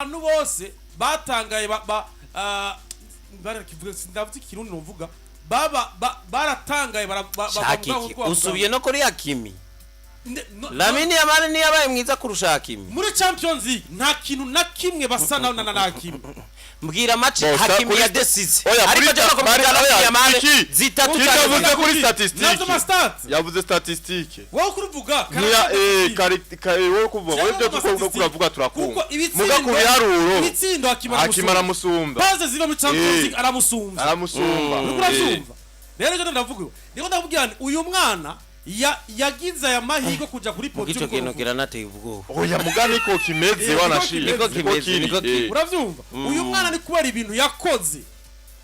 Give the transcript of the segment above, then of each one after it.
Abantu bose batangaye barakivuga, sindavuze ikirundi novuga, baba baratangaye Shaka bavuga iki nkuko bavuga. Usubiye no kuri Hakimi. No, Lamine Yamal niyo yabaye mwiza kurusha Hakimi. Muri Champions League nta kintu na kimwe basa na Hakimi. Mbwira match Bo, Hakimi kuri yadesize. Oya, Ariko kuri je nakubwira Lamine oya, Yamal iki? zitatu Iki cyane. yavuze kuri statistique. Nazo ma stats. Yavuze statistique. Wowe kuruvuga. Niya kari wowe kuvuga wowe ibyo tuko kuravuga turakumva. Muga ku biharuro ibitsindo Hakimi Hakimi aramusumba. Paze ziva muri Champions League aramusumba. Aramusumba. Uriko uravyumva rero, icyo ndavuga, niko ndakubwira nti uyu mwana yagize aya mahirwe kuja kuri Muga ico podium. kintu kiranateye ubwoba. Oya, muga niko kimeze. Niko Wanashimye. kimeze. Niko kimeze, niko kiri. Uravyumva, uyu mwana ni kubera ibintu yakoze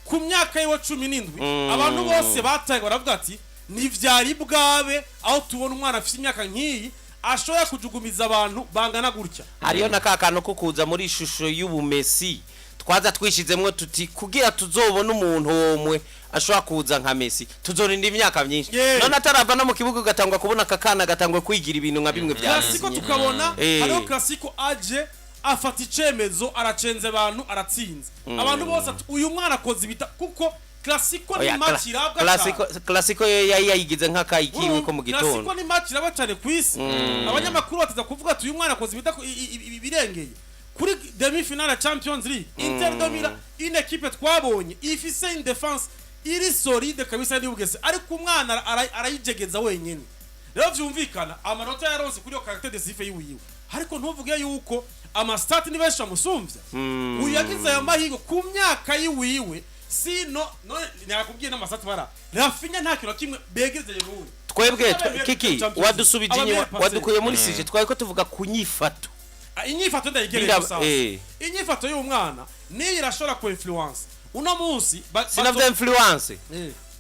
ku myaka yiwe 17, abantu bose bataye baravuga ati ntivyari bwabe aho tubona umwana afite imyaka nk'iyi ashobora kujugumiza abantu bangana gutya. Hariyo na ka kantu ko kuza muri ishusho y'ubumesi twaza twishizemwo tuti kugira tuzobone umuntu womwe ashobora kuza nka Messi tuzorinda imyaka myinshi. None atarava no mu kibuga ugatangwa kubona aka kana gatangwa kwigira ibintu nka bimwe vya Clasico Messi. tukabona hariho Clasico aje afata icemezo, aracenze abantu, aratsinze abantu bose, ati uyu mwana akoze ibita kuko Clasico ni Oya, match irabwa cyane. Clasico yo yari yayigize nk'akayi kiwe ko mu Clasico gitondo. ni match iraba cyane ku isi, abanyamakuru bataza kuvuga ati uyu mwana akoze ibita ibirengeye. Kuri demi finale ya Champions League, Inter de Milan, une équipe twabonye ifise une défense iri solide kabisa n'ubugese, ariko umwana arayijegeza wenyine. Rero vyumvikana amanota yaronse kuri iyo caractère décisif yiwiwe, ariko ntuvuge yuko ama stats ni benshi bamusumvya. Uyu yagize aya mahirwe ku myaka yiwiwe, sino none nakubwiye n'ama stats bara Raphinha nta kintu na kimwe begezeye n'uyu. Twebwe kiki Champions League. wadusubije inyuma, Abamere wadukuye muri sujet twari ko tuvuga ku nyifato. Ah, inyifato ndayigereye gusa. Inyifato y'umwana niyo irashobora ku influence uno munsi Sinavya influence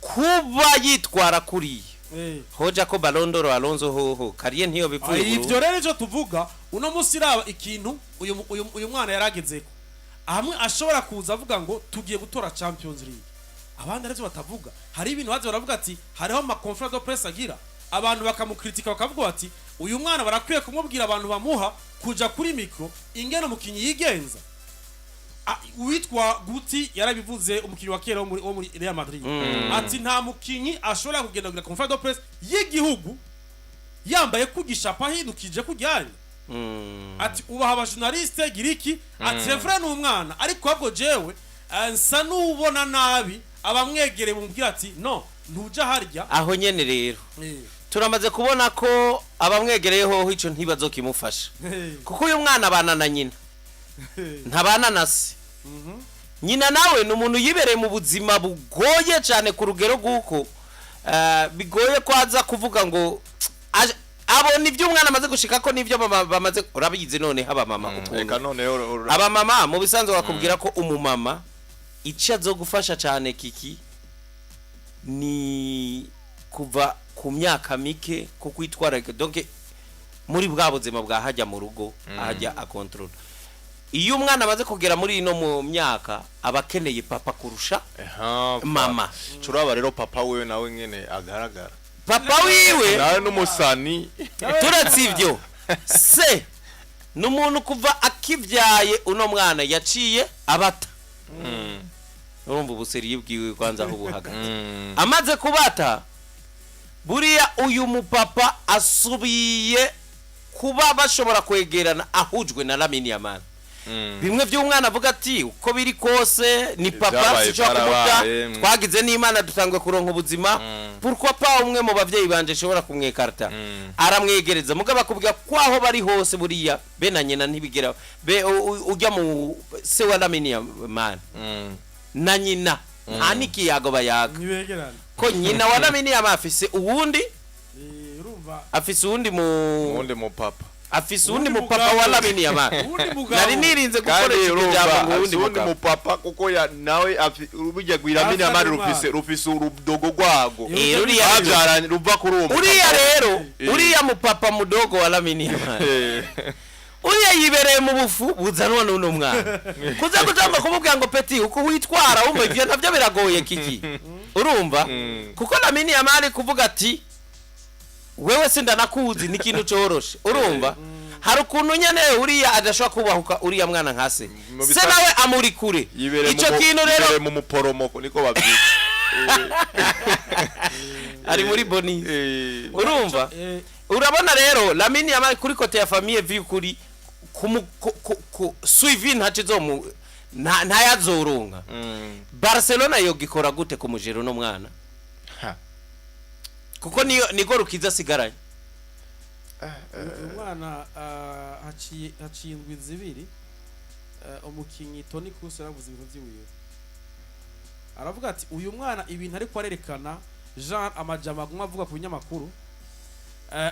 kuba yitwara kuriya hoja ko Ballon d'Or Alonso hoho kariye ntiyo bivuye. Ivyo rero ivyo tuvuga uno munsi, raba ikintu uyu mwana yaragezeko, hamwe ashobora kuza avuga ngo tugiye gutora Champions League, abandi arivyo batavuga. Hari ibintu baza baravuga ati hariho ama conférence de presse agira, abantu bakamukritika, bakavuga bati uyu mwana barakwiye kumubwira abantu bamuha kuja kuri micro ingene umukinyi yigenza. Uwitwa Guti yarabivuze, umukinyi wa kera wo muri Real Madrid, ati nta mukinyi ashobora kugenda kugira conférence de presse y'igihugu yambaye kugishapa ahindukije kujyanye, ati ubaha abajournaliste giriki, ati c'est vrai ni umwana, ariko ahubwo jewe nsa n'ubona nabi abamwegereye bamubwira ati no ntuja harya. Aho nyene rero turamaze kubona ko abamwegereye hoho ico ntibazokimufasha, kuko uyu mwana abana na nyina, ntabana na se. Nyina nawe ni umuntu yibereye mu buzima bugoye cyane ku rugero rw'uko bigoye ko aza kuvuga ngo abona ibyo umwana amaze gushika ko n'ibyo bamaze urabizi. None haba mama Reka ukuntu noneho abamama mu bisanzwe bakubwira ko umumama icyo azogufasha cyane kiki ni kuva ku myaka mike ko kwitwararika, donc muri bwa buzima bwa hajya mu rugo ahajya akontorora. Iyo umwana amaze kugera muri ino mu myaka aba akeneye papa kurusha Eha, mama. Curaba rero papa wewe nawe nyene agaragara. Papa wiwe nawe n'umusani. Turetse ibyo, se ni umuntu kuva akibyaye uno mwana yaciye abata. Urumva ubuseriye bwiwe kwanza aho buhagaze. Amaze kubata buriya uyu mupapa asubiye kuba bashobora kwegerana ahujwe na Lamine Yamal, bimwe by'umwana avuga ati uko biri kose ni papa, Ibyabaye sinshobora kumuta. byarabaye. Twagize n'Imana dutangwe kuronka ubuzima, pourquoi pas umwe mu bavyeyi banje ashobora kumwekarta, aramwegereza. Mugabo akubwira ko aho bari hose buriya be na nyina ntibigera be ujya mu se wa Lamine Yamal na nyina nta n'ikiyago bayaga. Ntibegerane. Ko nyina wa Lamine Yamal afise uwundi Urumva afise uwundi mu Uwundi mu papa. Afise uwundi Uwundi mu papa mugabo. wa Lamine Yamal. Uwundi mugabo. Nari nirinze Kandi gukoresha iryo urumva jambo ngo uwundi afise uwundi mugabo. mu papa kuko ya nawe burya Lamine Yamal Afise rufise urudogo rwago. Ruriya babyaranye ruva kuri uwo uriya mupapa. rero uriya mupapa mudogo wa Lamine Yamal, uriya yibereye mu bufu buzanwa n'uno mwana kuza kutamba kumubwira ngo petit uko witwara wumva ivyo navyo biragoye kiki, urumva, kuko Lamine Yamal kuvuga ati wewe sindanakuzi ni ikintu coroshe, urumva. Hari ukuntu nyene uriya adashobora kubahuka uriya mwana nka se. Mu Se bisa- nawe amuri kure. Yibere Ico kintu rero yibere mu muporomoko, niko babyita. Ari muri boni. Urumva, urabona rero Lamine Yamal kuri côté ya famille, vy'ukuri ku suivi ntaco izomu ntayazoronka. Barcelona yogikora gute kumujera uno mwana? Ha. Kuko niyo niko rukiza asigaranye. Uyu mwana, haciye indwi 2, umukinyi Toni Kroos yaravuze ibintu vyiwiwe, aravuga ati uyu mwana ibintu ariko arerekana, Jean, amajambo aguma avuga ku binyamakuru,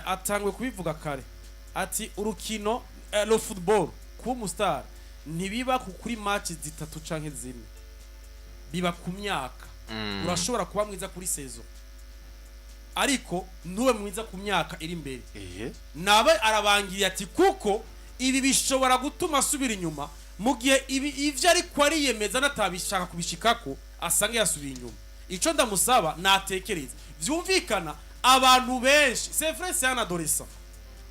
atangwe kubivuga kare, ati urukino, le football, kuba umustar ntibiba kuri match 3 canke 4, biba ku myaka. Urashobora kuba mwiza kuri saison, ariko ntube mwiza ku myaka iri imbere. Nabe arabangiriye ati kuko ibi bishobora gutuma asubira inyuma mu gihe ibi ivyo ariko ariyemeza natabishaka kubishikako, asanga yasubiye inyuma. Ico ndamusaba natekereze. Vyumvikana abantu benshi, c'est vrai, c'est un adolescent,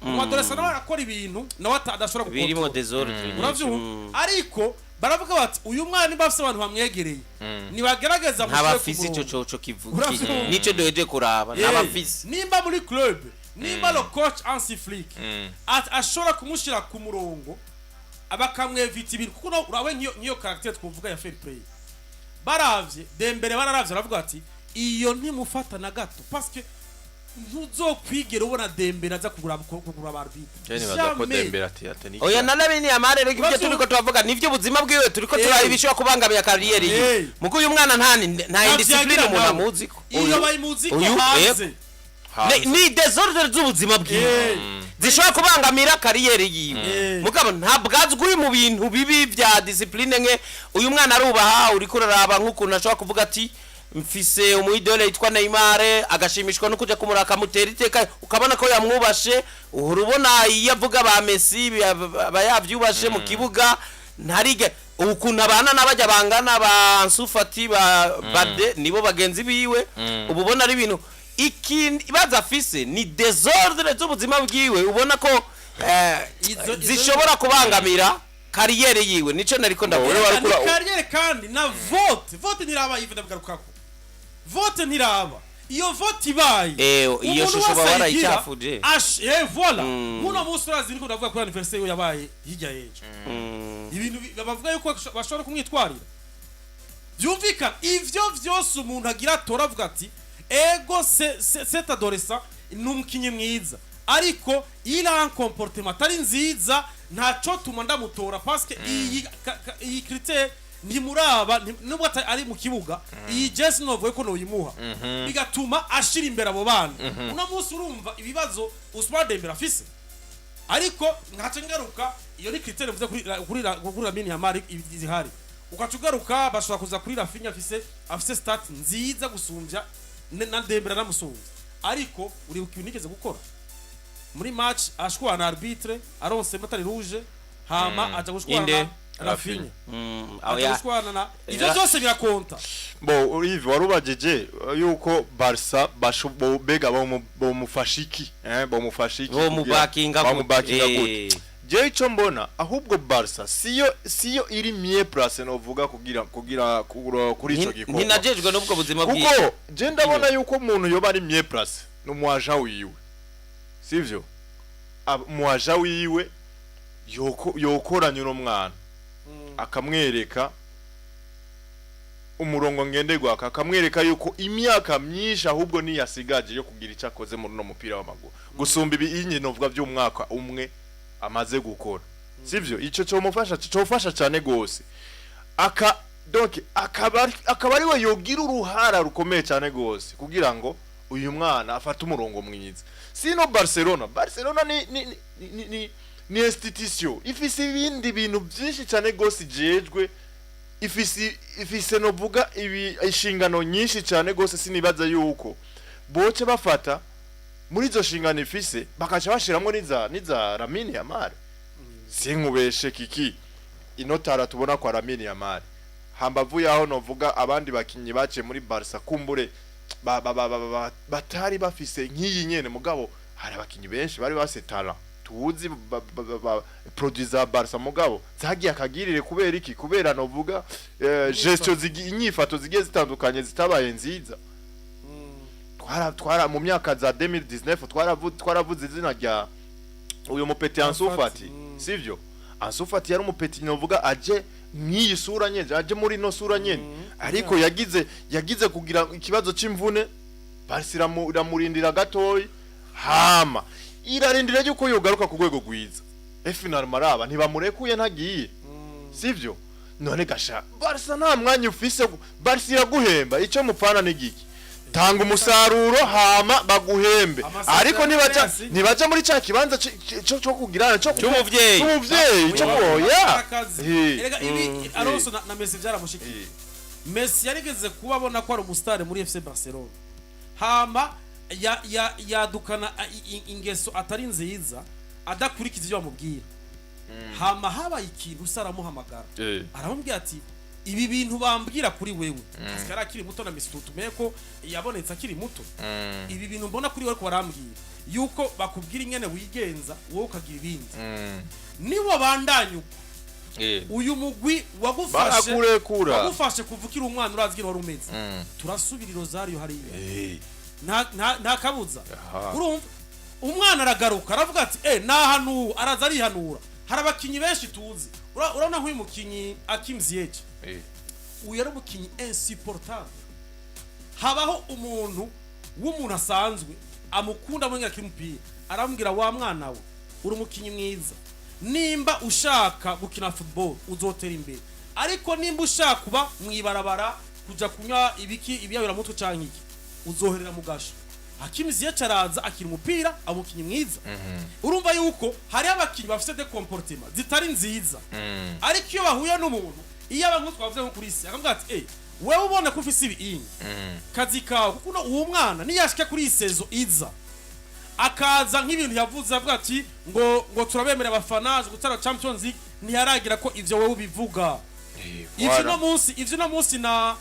umu adolescent nawe arakora ibintu nawe adashobora birimo gukontorora. Désordre. Uravyumva, ariko baravuga bati uyu mwana niba afise abantu bamwegereye, nibagerageza mushyire ku Ntabafise ico murongo. coco kivuga. Uravyumva? Nico duheje kuraba, ntabafise. Nimba muri club, nimba le coach Hansi Flick ashobora kumushyira ku murongo, bakamwevita ibintu, kuko urabe nk'iyo caractère twavuga ya fair play, baravye Dembele, bararavye baravuga ati iyo ntimufata na gato, parce que ntuzokwigera ubona Dembele aza kugura ba arbitre. Je nibaza ko Jamais. Dembele ati ni Oya, na Lamine Yamal rero, ibyo turiko turavuga nivyo buzima bwiwe, turiko turaba ibishobora kubangamira carrière yiwe. Muko uyu mwana nta indiscipline Navyagira umuntu nawe. amuziko. Iyo bayimuzi ko Uyu, hanze. Ni désordre z'ubuzima bwiwe zishobora kubangamira carrière yiwe. Mugabo ntabwo azwi mu bintu bibi bya discipline nke. Uyu mwana arubaha, uriko uraraba nk'ukuntu ashobora kuvuga ati mfise umu idole yitwa Neymar, agashimishwa no kuja kumuraka, amutera iteka, ukabona ko yamwubashe. Uhora ubona iyo avuga ba Messi aba yavyubashe mu kibuga, ntarige ukuntu abana n'abajya bangana ba Ansu Fati, ba Bade, nibo bagenzi biwe. Ubu ubona ari ibintu, ikindi ibaza afise ni désordre z'ubuzima bwiwe, ubona ko zishobora kubangamira carrière yiwe. Nico nariko ndavuga. Wewe Ni warikura- carrière kandi na vote ntiraba. Ive, ndabigarukako, vote ntiraba. Iyo vote ibaye, Eh, iyo umuntu shusho wese baba ayigira, barayicyafuje. Voilà, muno munsi urazi niko ndavuga kuri anniversaire yabaye hirya y'ejo, ibintu bavuga yuko bashobora kumwitwarira. Byumvikana ivyo vyose umuntu agira atora avuga ati ego, cet adolescent ni umukinyi mwiza, ariko il a un comportement atari nziza, ntaco tuma ndamutora, parce que iyi critère ntimuraba, nubwo ari mu kibuga, iyi jesi novuye ko noyimuha, bigatuma ashira imbere abo bana. Uno munsi urumva ibibazo Ousmane Dembele afise, ariko nkaca ngaruka, iyo ni critère mvuze kuri Lamine Yamal zihari. Ugaca ugaruka, bashobora kuza kuri Raphinha, afise stat nziza gusumbya na Dembele, namusumbya, ariko uribuka ibintu yigeze gukora muri match, ashwana na arbitre, aronse matari rouge, hama aja gushwana Inde? na Raphinha, aja oya. gushwana na ivyo byose birakonta. Bo Yves, warubajije yuko Barca bega bomufasha iki, bomufasha iki? Bomubakinga gute? Bamubakinga gute? Je ico mbona, ahubwo Barca siyo iri mieux placée novuga kugira kuri ico gikorwa. Ntinajejwe n'ubwo buzima bwiwe. Kuko je ndabona yuko umuntu yoba ari mieux placé n'umu agent wiwe, sivyo? Umu agent wiwe yokoranye uno mwana, akamwereka umurongo ngenderwako, akamwereka yuko imyaka myinshi ahubwo niyasigaje yo kugira icyo akoze muri uno mupira w'amaguru gusumba ibi novuga by'umwaka umwe amaze gukora, sivyo? Ico cyomufasha, cyofasha cyane gose, aka donc akaba ari we yogira uruhara rukomeye cyane gose kugira ngo uyu mwana afate umurongo mwiza. Sino Barcelona ni institution ifise ibindi bintu byinshi cyane gose ijejwe, ifise novuga ibi inshingano nyinshi cyane gose. Sinibaza yuko boce bafata muri izo nshingano ifise bakaca bashiramwo n'iza Lamine Yamal. Sinkubeshe kiki, inotara tubona kwa Lamine Yamal, hambavu yaho novuga abandi bakinyi baciye muri Barca kumbure ba, ba, ba, ba, ba, batari bafise nk'iyi nyene, mugabo hari abakinyi benshi bari bafise talent. Tuzi produit za Barca, mugabo zagiye akagirire kubera iki? Kubera novuga gestion inyifato zigiye zitandukanye zitabaye nziza. Twara mu myaka za 2019 twaravuze izina rya uyu mupeti Ansu Fati, sivyo? Ansu Fati yari umupeti novuga aje nk'iyi sura nyene, aje muri no sura nyene, ariko yagize kugira ikibazo c'imvune. Barca iramurindira gatoyi, hama irarindira yuko yogaruka ku rwego rwiza. Finalement araba ntibamurekuye, ntagiye, sivyo? None gasha Barca nta mwanya ufise. Barca iraguhemba, icyo mupfana ni giki? Tanga umusaruro hama baguhembe. Amasezerano Ariko nibaja yasinye. nibaja muri ca kibanza cyo kugirana cyo C'umuvyeyi. C'umuvyeyi cyo oya. Akazi. Erega ibi Alonso na Messi byaramushikiye. Messi yarigeze kuba abona ko ari umusitari muri FC Barcelona, hama yadukana ingeso atari nziza, adakurikiza ibyo bamubwira. Hama habaye ikintu, se aramuhamagara, aramubwira ati: "Ibi bintu bambwira kuri wewe", kasi yari akiri muto na Messi, tumenye ko yabonetse akiri muto. "Ibi bintu mbona kuri wewe, ko barambwira yuko bakubwira ingene wigenza, wowe ukagira ibindi, niwo bandanya uko, uyu mugwi wagufashe Barakurekura. wagufashe kuva ukiri umwana, urazi wari umeze, turasubira i Rosario hariya, nta kabuza." Urumva umwana aragaruka, aravuga ati: "Nahanuwe." Araza arihanura. Hari abakinyi benshi tuzi. Urabona nk'uyu mukinyi Hakim Ziyech, uyu yari umukinyi insupportable. Habaho umuntu w'umuntu asanzwe amukunda amubwira akiri umupira, aramubwira: "Wa mwana we, uri umukinyi mwiza. Nimba ushaka gukina football uzotera imbere, ariko nimba ushaka kuba mwibarabara, kuja kunywa ibiki, ibiyayuramutwe canke iki, uzoherera mu gasho." Hakim Ziyech araza akina umupira, amukinyi mwiza. Urumva yuko hariho abakinyi bafise des comportements zitari nziza, ariko iyo bahuye n'umuntu, iyo aba nk'uko twavuze nko kuri isi, akavuga ati: "Wewe ubona ko ufise ibi inyi kazi kawe", kuko uwo mwana niyashika kuri iyi saison iza, akaza nk'ibintu yavuze, avuga ati ngo turabemera abafana gutara Champions League, ntiyaragira ko ivyo wewe ubivuga ivyo no munsi na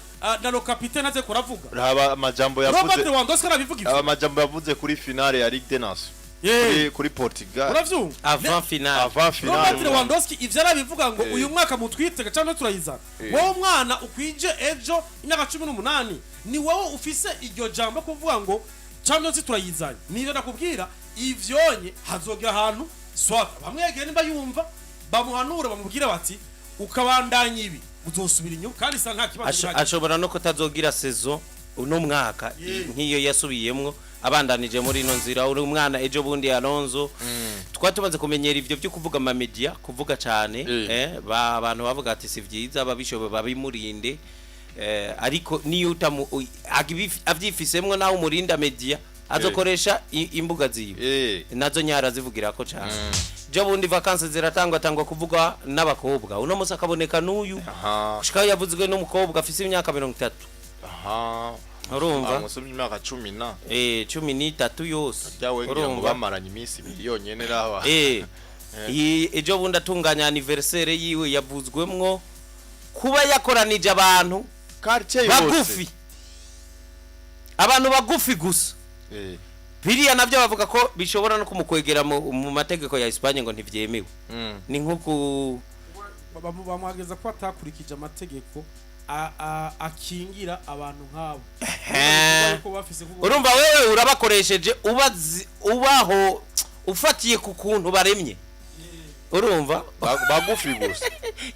le capitaine aze kuravuga. Raba amajambo Robert yavuze. Lewandowski arabivuga ivyo. Aba majambo yavuze kuri finale ya Ligue des Nations kuri Portugal. Uravyumva? Avant finale. Avant finale. Robert Lewandowski ivyo arabivuga ngo uyu mwaka mutwitega cyangwa turayizana. Wowe umwana ukwije ejo imyaka 18, ni wowe ufise iryo jambo kuvuga ngo Champions League turayizanye. Nivyo nakubwira, ivyonye hazogera ahantu swat bamwegere, nimba yumva bamuhanure, bamubwire bati: "Ukabandanya ibi uzosubira inyuma", kandi sa nta kibazo gihari. Ashobora no kutazogira saison uno mwaka nk'iyo yasubiyemwo abandanije muri ino nzira. Uri umwana ejo bundi Alonso twari tumaze kumenyera ivyo byo kuvuga ama media, kuvuga cyane, abantu bavuga ati si vyiza, babishoboye babimurinde, ariko niyo utamu avyifisemwo nawe umurinda media, azokoresha imbuga ziwe, nazo nyara zivugirako cyane. Jo bundi vacances ziratangwa tangwa kuvuga n'abakobwa, uno musi akaboneka n'uyu gushikaho yavuzwe n'umukobwa afise imyaka 30. Urumva? Amusomye imyaka 10 na 13 yose. Ryawe ngira ngo Urumva? bamaranye iminsi 2 yonyene rawa. Iyi ejo bundi atunganya anniversaire yiwe, yavuzwemwo kuba yakoranije abantu Quartier yose. bagufi, abantu bagufi gusa. Biriya nabyo bavuga ko bishobora no kumukwegera mu mategeko ya Espagne, ngo ntivyemewe. Ni nko ku Bamuhageza ko atakurikije amategeko akingira abantu nk'abo. Ariko bafise Urumva wewe urabakoresheje ubazi ubaho ufatiye ku kuntu baremye, urumva? Bagufi gusa.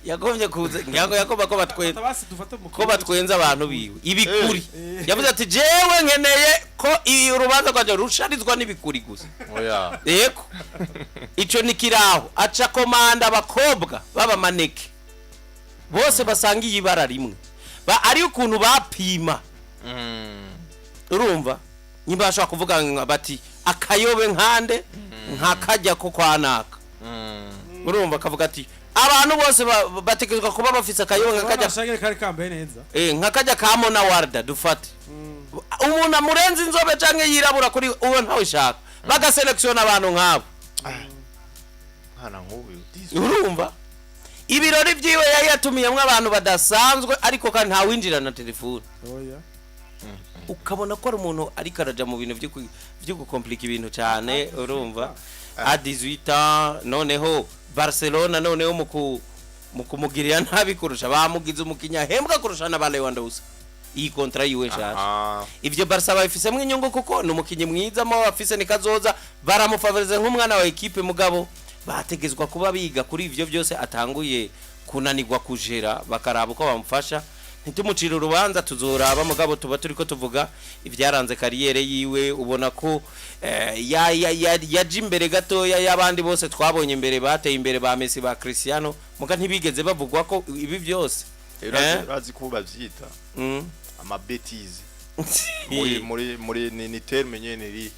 Yagombye kuza ngira ngo yagoba ko batwe Atabasi dufate mu ko batwenza abantu biwe ibikuri. Yavuze ati: "Jewe nkeneye ko iyi urubanza rwanje rusharizwa n'ibikuri gusa." Oya. Yego, ico ni kiraho aca komanda abakobwa b'abamaneke bose basangiye ibara rimwe, ba ari ukuntu bapima. Urumva nyimba bashobora kuvuga bati akayobe nkande nkakajya ko kwanaka. Urumva akavuga ati abantu bose bategerezwa kuba bafise akayobe nkakajya Shagere kari kambaye neza. Nkakajya ka Mona Warda, dufate umuntu amurenza inzobe canke yirabura kuri uwo ntawe shaka, bagaselektiona abantu nk'abo. Mwana nk'uyu. Urumva ibirori vyiwe yari yatumiyemwo abantu badasanzwe, ariko kandi ntawinjira na telefone. Oya. Ukabona ko ari umuntu ariko araja mu bintu vyo gukomplika ibintu cyane. Urumva À 18 ans noneho Barcelona noneho mu kumugirira nabi kurusha, bamugize umukinnyi ahembwa kurusha na ba Lewandowski, iyi contrat yiwe nshasha. Ivyo Barca babifisemo inyungu kuko ni umukinnyi mwiza mo bafise ni kazoza, baramufavorize nk'umwana wa ekipe. Mugabo bategezwa kuba biga kuri ivyo byose atanguye kunanirwa kujera, bakaraba uko bamufasha. Ntitumucire urubanza, tuzoraba. Mugabo tuba turiko tuvuga ibyaranze carrière yiwe. Ubona ko yaje imbere gatoya y'abandi bose twabonye imbere bateye imbere, ba Messi, ba Cristiano, muga ntibigeze bavugwa ko ibi byose. Urazi ko bavyita ama bêtises muri ni terme nyene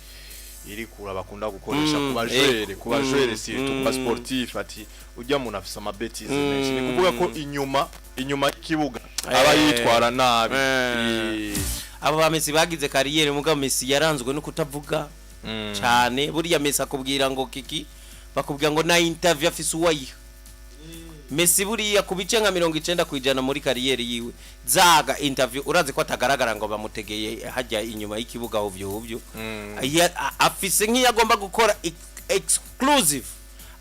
iri kura bakunda gukoresha ku bajere, ku bajere, surtout ku ba sportif, ati ujya muntu afise ama bêtises menshi. Ni kuvuga ko inyuma y'ikibuga aba yitwara nabi. Abo ba Messi bagize carrière, mugabo Messi yaranzwe no kutavuga cyane. Buriya Messi akubwira ngo kiki, bakubwira ngo na interview afise uwayiha. Messi buriya ku bice nka 90% muri carrière yiwe zaga interview, urazi ko atagaragara ngo bamutegeye hajya inyuma y'ikibuga hovyo hovyo. Afise nk'iyo agomba gukora exclusive,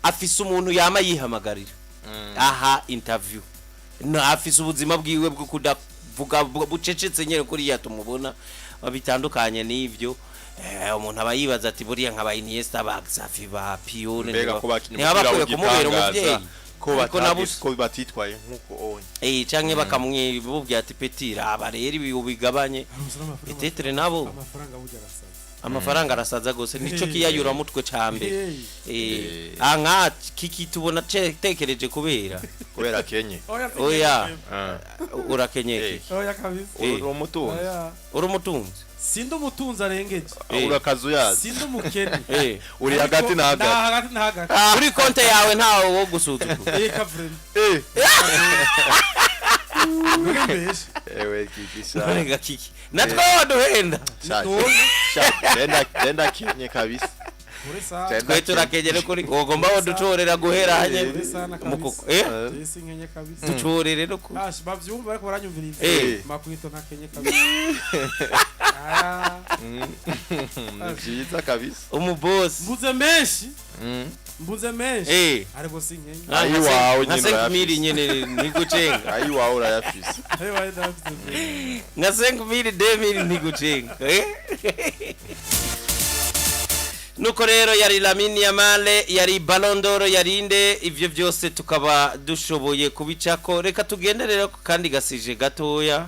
afise umuntu yama yihamagarira aha interview. No afise ubuzima bwiwe bwo kudavuga bucecetse nyene kuriya tumubona bitandukanye n'ivyo. Umuntu aba yibaza ati buriya nka ba Iniesta, ba Xavi, ba Pione Mbega ko bakinye ntibaba umupira bakwiye kumubera w'igitangaza, umuvyeyi? ko Ariko ko batitwaye nk'uko onye. Canke bakamwibubwira ati: "Petit, raba rero ibi ubigabanye." Peut-être nabo Amafaranga burya arasaza. Amafaranga arasaza gose, nico kiyayura mutwe ca mbere. Hey. Anka kiki tubona tekereje kubera Kubera kenye. Oya. Oya. Ah. Urakenyeye? Kiki. Oya kabisa. Uri umutunzi. Oya. Uri umutunzi? Sindi umutunzi arengeje. Uri akazuyazi. Sindi umukene. Uri hagati na Nda hagati. Hagati na hagati. Kuri konte yawe ntawe wo gusuzugura? Eka vraiment. Mbese. Ewe kiki sha. None kiki natwe waduhenda? Sha. None. Sha, genda kenye kabisa. Kure sa. Genda Twe kenye. turakenyere kuri ugomba woducorera guhera Kure sana kabisa. mukoko Jesi nkenye kabisa. Ducorere no ku Ash bavyumva bariko baranyumviriza. Makwito ntakenye kabisa. Ah. Ni vyiza kabisa. Umubosi. Mbuze menshi. Mbuze menshi. Ariko sinkenye. Ayi wawe nka nyene 5000 urayafise. Nyene ntigucenga. Ayi wawe urayafise. Ayo wawe ndafise. Nka 5000, 2000 ntigucenga. Nuko rero yari Lamine Yamal, yari Ballon d'Or, yarinde ivyo byose tukaba dushoboye kubicako. Reka tugende rero ku kandi gasije gatoya.